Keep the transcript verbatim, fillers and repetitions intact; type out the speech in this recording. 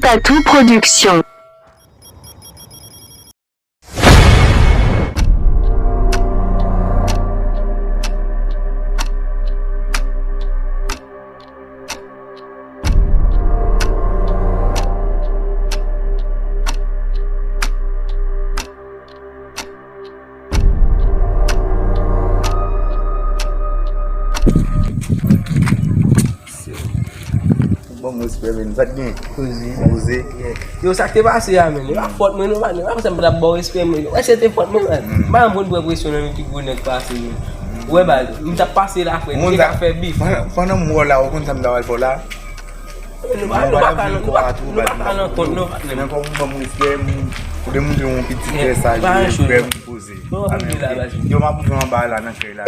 Tatou Production. Bon, respè, men. Sa t gen? Poze. Poze. Yeah. Yo, sa k te pase a, men? E pa fòt mwen, non, pa, non, pa sa m t ap ba w respè, men. Wè, se te fòt mwen, man. M pa janm konn pran presyon nan men pi gwo nèg pase, men. Wè, baz, m t ap pase la, frè. M te ka fè bif. Pandan, pandan m wè w la, ou konn sa m ta pral fè w la? Nou pa, nou pa ka nan, nou pa, nou pa ka nan kont, non, patnè. Men kòm ou ban m respè, m, ou te montre yon pitit lè sa, frè m poze. Yo, m ap ouvri anba la, nan kay la.